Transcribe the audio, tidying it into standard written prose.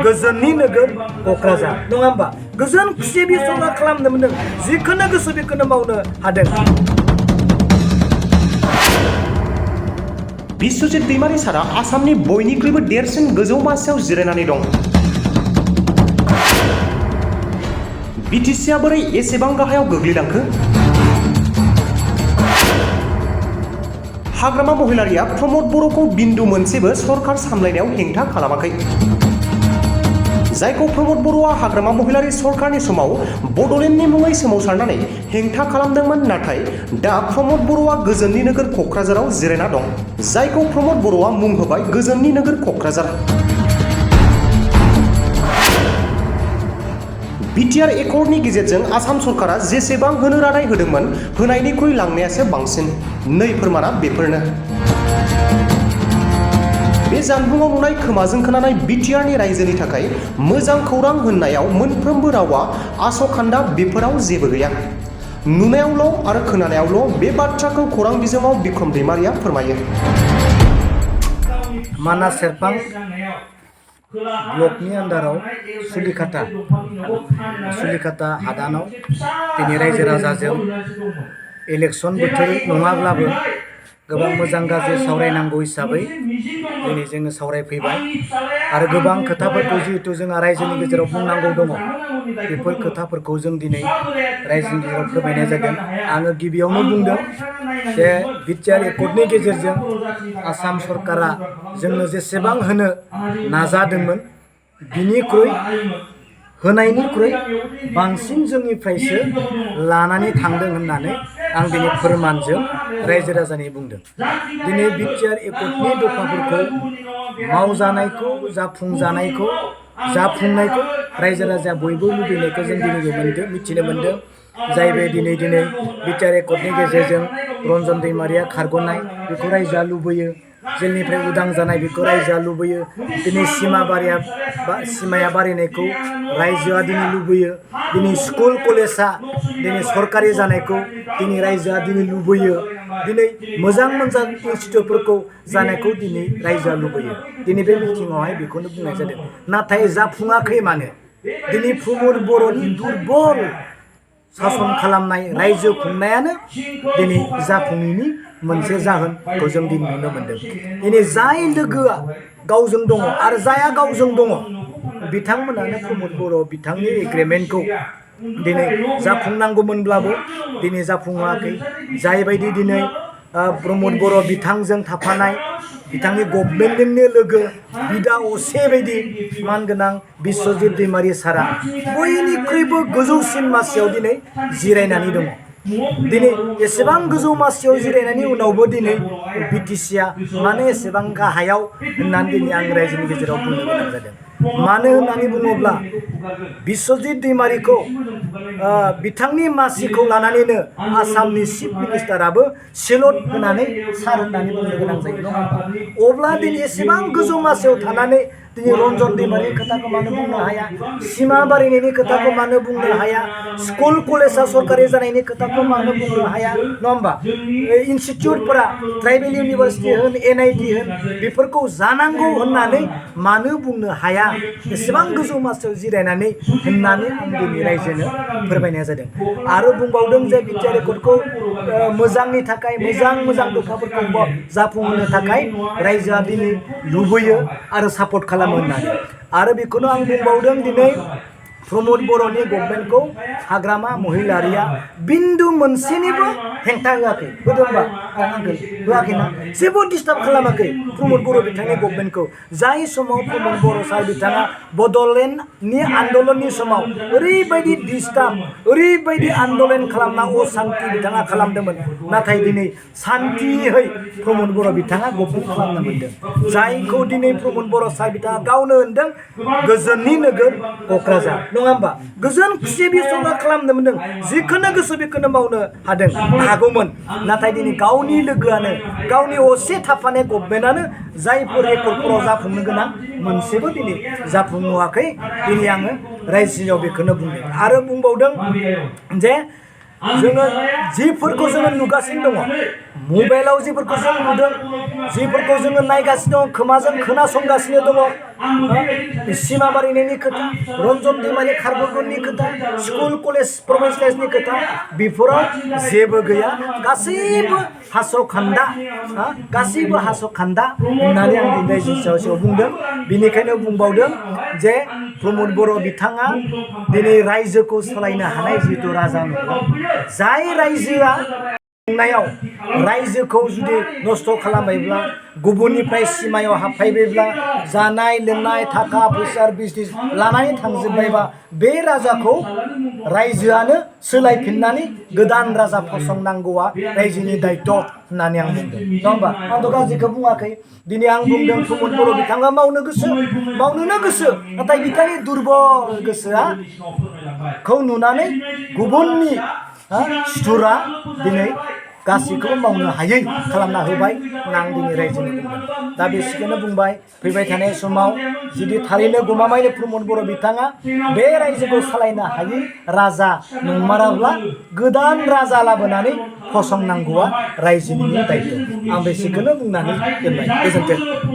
गोजोननि नोगोर क'क्राझार नङा होमबा गोजोन खुसि बिसंगा खालामनो मोनदों जिखुनु गोसो बेखौनो मावनो हादों। बिश्वजित दैमारि सारा आसामनि बयनिख्रुइबो देरसिन गोजौ मासियाव जिरायनानै दं। बिटिसिआ बोरै एसेबां गाहायाव गोग्लैलांखो? हाग्रामा महिलारिया प्रमद बर'खौ बिन्दु मोनसेबो सरकार सामलायनायाव हेंथा खालामाखै। जायखौ प्रमद बर'आ हाग्रामा महिलारि सरकारनि समाव बड'लेण्डनि मुङै सोमावसारनानै हेंथा खालामदोंमोन, नाथाय दा प्रमद बर'आ गोजोननि नोगोर क'क्राझाराव जिरायना दं। जायखौ प्रमद बर'आ मुं होबाय गोजोननि नोगोर क'क्राझार। बिटिआर एकर्डनि गेजेरजों आसाम सरकारा जेसेबां होनो रादाय होदोंमोन होनायनिख्रुइ लांनायासो बांसिन। नै फोरमाना बेफोरनो। बे जानबुङाव नुनाय खोमाजों खोनानाय बिटिआरनि रायजोनि थाखाय मोजां खौरां होननायाव मोनफ्रोमबो रावा आसखान्दा बेफोराव जेबो गैया। नुनायावल' आरो खोनानायावल' बे बाथ्राखौ खौरां बिजोङाव बिक्रम दैमारिया फोरमायो। मानास सेरफां ब्लकनि आन्दाराव सुलिकाता हादानाव दिनै रायजो राजाजों इलेक्सन बोथोर नङाब्लाबो गोबां मोजां गाज्रि सावरायनांगौ हिसाबै दिनै जोङो सावरायफैबाय आरो गोबां खोथाफोरखौ जिहेतु जोंहा रायजोनि गेजेराव बुंनांगौ दङ बेफोर खोथाफोरखौ जों दिनै रायजोनि गेजेराव फोरमायनाय जादों। आङो गिबियावनो बुंदों जे बिटिआर एकर्डनि गेजेरजों आसाम सरकारा जोंनो जेसेबां होनो नाजादोंमोन बिनिख्रुइ होनायनिख्रुइ बांसिन जोंनिफ्रायसो लानानै थांदों होननानै आं दिनै फोरमानजों रायजो राजानि बुंदों। दिनै बिटिआर एकर्डनि दफाफोरखौ मावजानायखौ जाफुंनायखौ रायजो राजाया बयबो लुबैनायखौ जों दिनै मिथिनो मोन्दों। जायबाय दिनै बिटिआर एकर्डनि गेजेरजों रन्जन दैमारिया खारग'नाय बेखौ रायजोआ लुबैयो। जेलनिफ्राय उदां जानाय बेखौ रायजोआ लुबैयो। दिनै सिमाया बारायनायखौ रायजोआ दिनै लुबैयो। दिनै स्कुल कलेजा दिनै सरकारि जानायखौ दिनै रायजोआ दिनै लुबैयो। दिनै मोजां इनस्टिटिउटफोरखौ जानायखौ दिनै रायजोआ लुबैयो। दिनै बे मिटिङावहाय बेखौनो बुंनाय जादों। नाथाय जाफुङाखै मानो? दिनै प्रमद बर'नि दुरबल सासन खालामनाय रायजो खुंनायानो दिनै जाफुङैनि मोनसे जाहोनखौ जों दिनै नुनो मोन्दों। दिनै जाय लोगोआ गावजों दङ आरो जाया गावजों दङ बिथांमोनानो प्रमद बर' बिथांनि एग्रिमेन्टखौ दिनै जाफुंनांगौमोनब्लाबो दिनै जाफुङाखै। जायबायदि दिनै प्रमद बर' बिथांजों थाफानाय बिथांनि गभर्नमेन्टनिनो लोगो बिदा असे बायदि मानगोनां बिश्वजित दैमारि सारा बयनिख्रुइबो गोजौसिन मासियाव दिनै जिरायनानै दङ। दिनै एसेबां गोजौ मासियाव जिरायनायनि उनावबो दिनै बिटिसिआ मानो एसेबां गाहायाव होननानै दिनै आं रायजोनि गेजेराव बुंनो गोनां जादों। मानो होननानै बुङोब्ला बिश्वजित दैमारिखौ बिथांनि मासिखौ लानानैनो आसामनि चिफ मिनिस्टाराबो सेलुट होनानै सार होननानै बुंनो गोनां जायो नङा होमबा? अब्ला दिनै एसेबां गोजौ मासियाव थानानै दिनै रन्जन दैमारिनि खोथाखौ मानो बुंनो हाया? सिमा बारायनायनि खोथाखौ मानो बुंनो हाया? स्कुल कलेजा सरकारि जानायनि खोथाखौ मानो बुंनो हाया नङा होमबा? इनस्टिटिउटफोरा ट्राइबेल इउनिभारसिटि होन NIT होन बेफोरखौ जानांगौ होननानै मानो बुंनो हाया? एसेबां गोजौ मासियाव जिरायनानै होननानै आं दिनै रायजोनो फोरमायनाय जादों। आरो बुंबावदों जे बिटिआर एकर्डखौ मोजांनि थाखाय मोजां दफाफोरखौ जाफुंहोनो थाखाय रायजोआ दिनै लुबैयो आरो सापर्ट खालामो होननानै। आरो बेखौनो आं बुंबावदों दिनै प्रमद बर'नि गभर्नमेन्टखौ हाग्रामा महिलारिया बिन्दु मोनसेनिबो हेंथा होआखै। होदोंबा होआखैना? जेबो डिस्टार्ब खालामाखै प्रमद बर' बिथांनि गभर्नमेन्टखौ। जाय समाव प्रमद बर' सार बिथाङा बड'लेण्डनि आन्दलननि समाव ओरैबायदि डिस्टार्ब ओरैबायदि आन्दलन खालामना असान्ति बिथाङा खालामदोंमोन, नाथाय दिनै सान्तियै प्रमद बर' बिथाङा गभर्नमेन्ट खालामनो मोन्दों। जायखौ दिनै प्रमद बर' सार बिथाङा गावनो होनदों गोजोननि नोगोर क'क्राझार नङा होमबा? गोजोन खुसि बिसंगा खालामनो मोनदों जिखुनु गोसो बेखौनो मावनो हागौमोन। नाथाय दिनै गावनि लोगोआनो गावनि असे थाफानाय गभर्नमेन्टआनो जायफोर रेकर्डफोराव जाफुंनो गोनां मोनसेबो दिनै जाफुंहोआखै। दिनै आङो रायजोआव बेखौनो बुंदों। आरो बुंबावदों जे जोङो जिफोरखौ जोङो नुगासिनो दङ मबाइलाव जिफोरखौ जों नुदों जिफोरखौ जोङो नायगासिनो दङ खोमाजों खोनासंगासिनो दङ सिमा बारिनायनि खोथा रन्जन दैमारि खारग'गोननि खोथा स्कुल कलेज प्रभिन्सियेलनि खोथा बेफोराव जेबो गैया गासैबो हास'खान्दा गासैबो हास'खान्दा होननानै आं दिनै सायाव बुंदों बेनिखायनो बुंबावदों जे प्रमद बर' बिथाङा दिनै रायजोखौ सालायनो हानाय जिहेतु राजा नङा जाय रायजोआ खुंनायाव रायजोखौ जुदि नस्थ' खालामबायब्ला गुबुननिफ्राय सिमायाव हाबफैबायब्ला जानाय लोंनाय थाखा फैसा बिजनेस लानानै थांजोब्बायबा बे राजाखौ रायजोआनो सोलायफिननानै गोदान राजा फसंनांगौआ रायजोनि दायित्व होननानै आं बुंदों नङा होमबा आंथ' गाज्रिखौ बुङाखै दिनै आं बुंदों प्रमद बर' बिथाङा मावनोनो गोसो नाथाय बिथांनि दुरबल गोसोआ खौ नुनानै गुबुननि सुथुरा दिनै गासैखौबो मावनो हायै खालामना होबाय होनना आं दिनै रायजोनो बुंदों दा बेसिखौनो बुंबाय फैबाय थानाय समाव जुदि थारैनो गमामायैनो प्रमद बर' बिथाङा बे रायजोखौ सालायनो हायै राजा नंमाराब्ला गोदान राजा लाबोनानै फसंनांगौआ रायजोनिनो दायित्व आं बेसिखौनो बुंनानै दोनबाय गोजोन्थों।